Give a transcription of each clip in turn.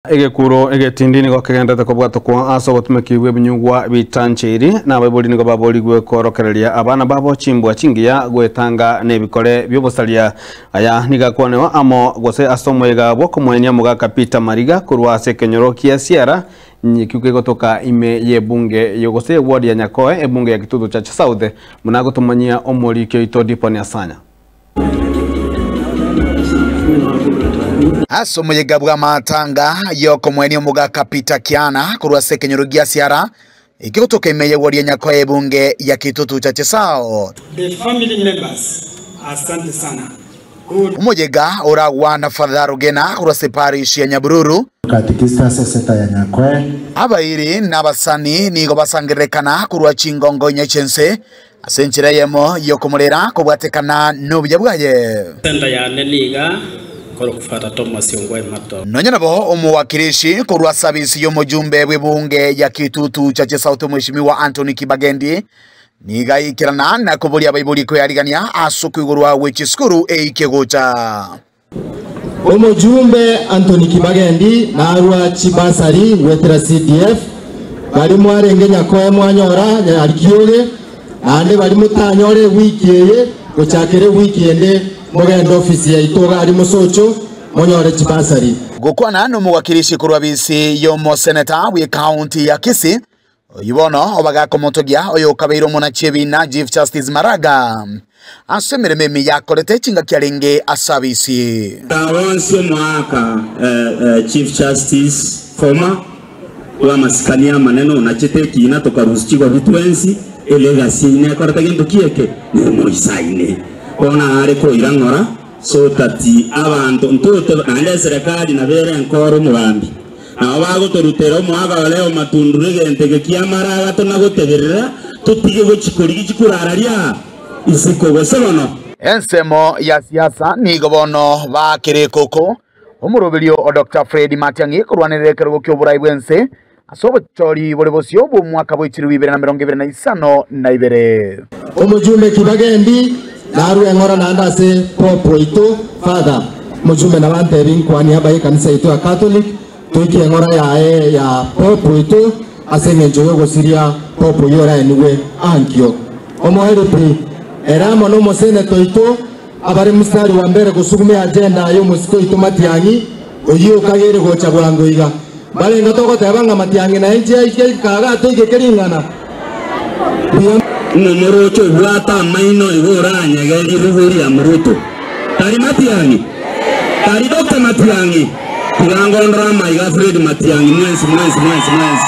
Egekuro egetindi nigo kegenderete kobwatokwa ase obotumeki bw'ebinyugwa bitancheiri, na abaibori nigo baborigwe kworokereria abana babo chimbwa chingiya gwetanga nebikore bi'obosaria. Aya nigo akwanewa amo gose ase omoyega bw'okomoenia omogaka Peter Mariga korwa ase ekenyoro kia Siara Nyikio kegotoka ime y'ebunge gose eward ya Nyakoe, ebunge ya Kitutu Church South, buna agotomanyia omoriki oito Dipon Asanya. Ase omoyega bw'amatanga y'okomoenia omogaka Peter Kiana korwa ase ekenyoro gia Siara, ekio gotoka ime y'eward ya Nyakoe ebunge ya Kitutu Church South. The family members, asante sana. Good. Omoyega oragwana Father Rugena korwa ase parish ya Nyabururu. Katikista ase eseta ya Nyakoe. Abairi na abasani nigo basangererekana korwa chingongo inye chi'ense Ase enchera eyemo y'okomorera kobwatekana nobuya bwaye. Senta yane niga korokwa Father Thomas Ongwae Mato. Nonya nabo omowakilishi korwa sabisi y'omojumbe bw'ebunge ya Kitutu Chache South Mweshimiwa Anthony Kibagendi nigo aikerana na koboria abaibori koyarigania ase okoigorwa gwe chisukuru eike gocha. Omojumbe Anthony Kibagendi narwa chibasari goetera CDF, baria mwarenge nyakoe mwanyora Nyarikioge, naende baria motanyore ewiki eye gochakera ewiki ende mogende ofisi yaito iga aria Mosocho monyore chibasari. Gokwana nomowakilishi korwa bisi y'omoseneta bw'ecounty ya Kisii Oyio bono obagakomotogia oyokabeire omonachi ebiina Chief Justice Maraga ase emeremo emiya akorete chingaki arenge ase abisi. Bonsi omoaka Chief Justice former bw'amasikani amanene onachete ekiina tokarusia chigobi twensi, elegacy eye nekorete gento ki eke? Nemoisaine. Bono are koira ng'ora so that abanto ntote naende eserekari nabo ere enkoro omogambi. Nabo bagotorutera omwaga ore o matunduru egento eke ki'amara agato na goteberera, totige gochia korigia chikurararia isiko gose bono. Ensemo ya siasa nigo bono baakire ekoko omoroberio o Doctor Fred Matiang'i korwanerera ekerogo ki'oborai bw'ense ase obochori bore bosio bw'omwaka bwe chilifu ibere na emerongo ebere na isano na ibere. Omojumbe Kibagendi narue eng'ora naende ase Pope oito, Father. Omojumbe nabo antebi nkwa niaba y'ekanisa yaito ya Catholic, toikie eng'ora yaye ya Pope oito ase engencho y'ogosiria Pope oyio oraenigwe ankio. Omoerio pi, ere amo n'omoseneta oito abare mstari wa mbere gosuguma eagenda y'omosike oito Matiang'i, oyio okageire gocha bwango iga. Mbarenge togoteba ng'a Matiang'i naye inche aike ikaga atoigeke ring'ana buya. Ng'a omoroche obwate amaino igo oranyegerie William Ruto. Tari Matiang'i? Tari Doctor Matiang'i? Tiga ngondore amaiga a Fred Matiang'i mwensi mwensi mwensi mwensi.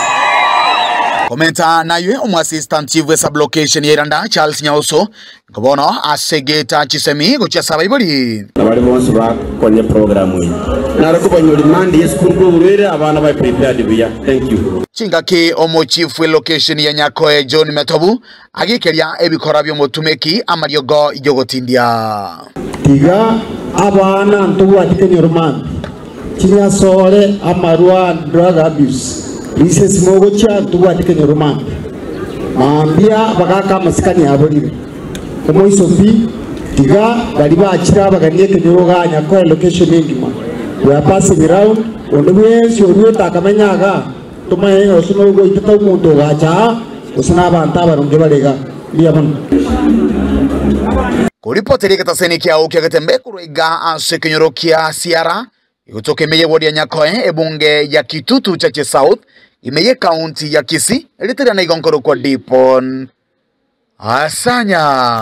Komenta naywe omoassistant chief bwe sublocation ya Iranda Charles Nyauso Nigo bono ase egeeta chisemi gochia ase abaibori. Na baria bonsi bakonye program eye nare kobanywa remand ye esukuru koburwere abana babe prepared buya. Thank you. Chingaki omochief bwe location ya Nyakoe John Metobu agikeria ebikora bi'omotumeki amariogo y'ogotindia. Tiga abana ntobwati kenyoro mambia, chinyasore, amarwa, drug abuse, risesi mogochia ntobwati kenyoro mambia. Mambia bagaka amasikani aborire. Omoiso pi, tiga baria bachire abageni ekenyoro ganya koe location engima. We are passing round, onde bwensi oruete akamenya igaa, tomanye ng'a gose nogoitete omonto ogacha aa, gose nabanto abaronge bare igaa. Mbuya mono. Koripoteria egetaseni kiao kia Getembe korwa iga ase ekenyoro kia Siara, egotoka ime y'ewodi ya Nyakoe, ebunge ya Kitutu Chache South, ime y'ekaunti ya Kisii, erieta riane igo nkorokwa Dipon Asanya.